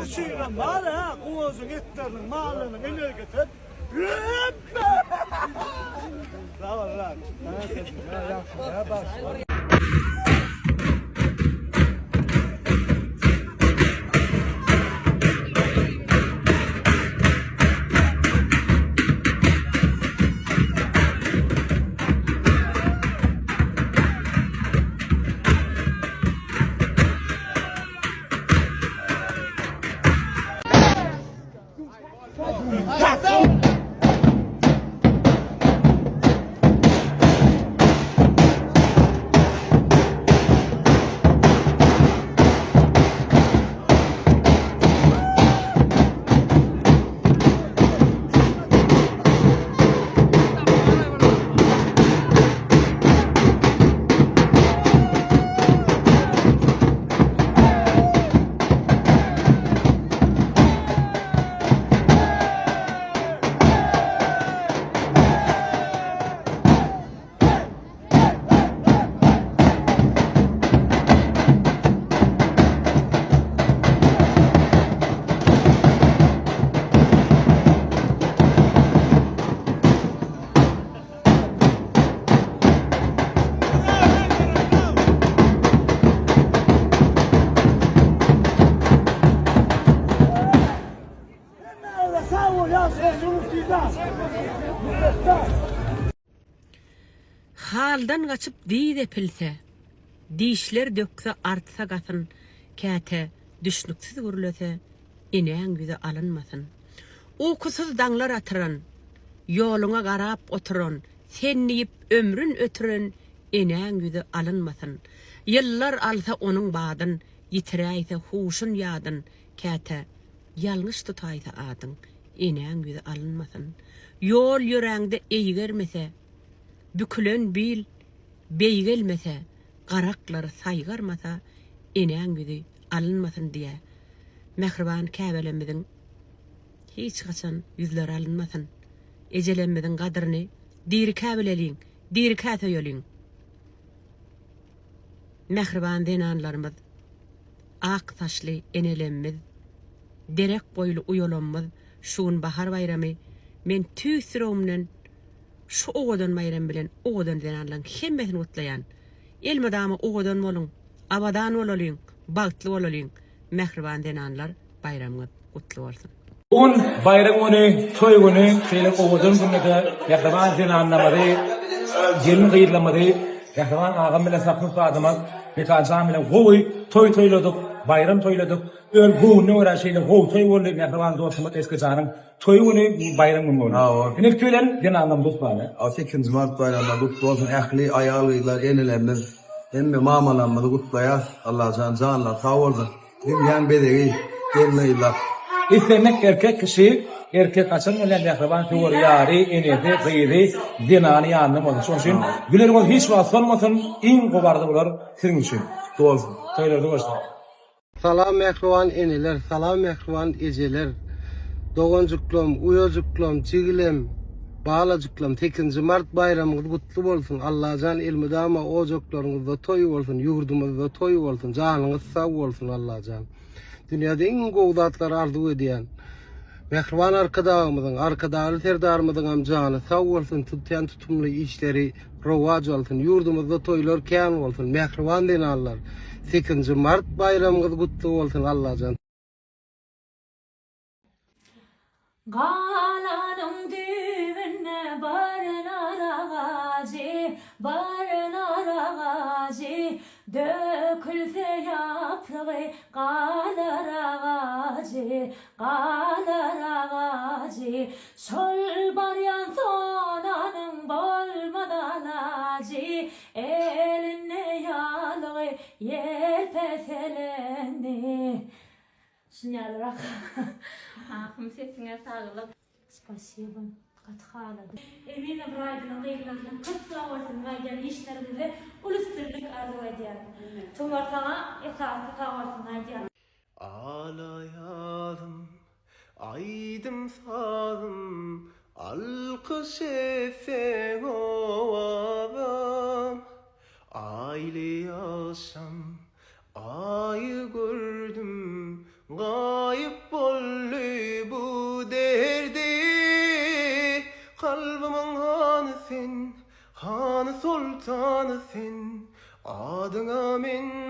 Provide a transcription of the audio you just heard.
üçinem bar-a, guwanjyň etleriniň, mallarynyň energiýasy hemme! Sag bol, brat. Haldan gaçyp dyz epilse, Dişler dökse artsa gasyn, Käte düşnüksiz gürlese, Enäň ýüzi alynmasyn. Ukusyz daňlar atyran, Ýoluňa garap oturan, Sen diýip ömrün ötüren Enäň ýüzi alynmasyn. Ýyllar alsa onuň badyn, Ýitiräýse huşun ýadyn, Käte ýalňyş tutaýsa adyň, Enäň ýüzi alynmasyn. Ýol ýöräňde eýgermese, Bükülen bil beýgelmese, Garaklary saýgarmasa, Enäň ýüzi alynmasyn diýä. Mähriban käbelemmiziň hiç haçan ýüzleri alynmasyn. Ejelemmiziň gadyryny dirikä bileliň, dirikä söýeliň. Mähriban zenanlarymyz, ak saçly enelemmiz, derek boýly uýalammyz şu gün bahar baýramy men tüýs ýüregimden şu owadan baýram bilen owadan zenanlaryň hemmesini gutlaýan. Elmydama owadan boluň, abadan bolalyň, bagtly bolalyň mähriban zenanlar baýramyňyz gutly bolsun. Bu gün baýram güni, toý güni, şeýle owadan günde-de mähriban zenanlarymyzy, gelin-gyzlarymyzy mähriban agam bilen Sapar ussadymyz Mekan jan bilen gowy toý toýladyk, baýram toýladyk. Öz göwnüne görä şeýle gowy toý boldy mähriban dostumyz SK janyň toý güni, baýram güni boldy. Ine ilki bilen zenanlarymyzy gutlaly. Sekizinji mart baýramlar gutly bolsun ähli aýal-gyzlar enelerimiz hemme mamalarymyzy gutlaýas Allajan janlary sag bolsun. Dünýäň bezegi gelin-gyzlar. Islendik erkek kişi erkek haçan bolýar mähriban söwer ýary, enesi, gyzy, zenany ýanynda bolsun. Şonuň üçin güler göz hiç wagt solmasyn, iň gowy arzuwlar siziň üçin. Gutly bolsun. Toýlarda görüşmek. Salam mähriban eneler, salam mähriban ejeler. Doganjyklam, uýajyklam, jigilem, balajyklam sekizinji mart baýramyňyz gutly bolsun Allajan elmydama ojaklaryňyzda toý bolsun ýurdumyzda toý bolsun janyňyz sag bolsun Allajan dünýäde iň gowy zatlary arzuw edýän Mähriban Arkadagymyzyň Arkadagly Serdarymyzyňam jany sag bolsun tutýan tutumly işleri rowaç alsyn ýurdumyzda toýlar kän bolsun mähriban zenanlar sekizinji mart baýramyňyz gutly bolsun Allajan. Galanyň düýbünde bar nar agajy, bar nar agajy, Dökülse ýapragy galar agajy, galar agajy. Şol barýan sonanyň bolmaz alajy, Elinde ýalygy ýel peselendi. Şunýalyrak. Ahym sesiňe saglyk. Spasibo. Gaty haladym. Emin Ybraýymyň gyzlaryna köp sag bolsun aýdýan işleriňizde uly üstünlik arzuw edýän. Tumar saňa esasy sag bolsun aýdýan. Alaýazym, aýdym-sazym, Alkyş etseň owazam. Aýly agşam Aýy gördüm gaýyp. Soltany sen, Adyňa men.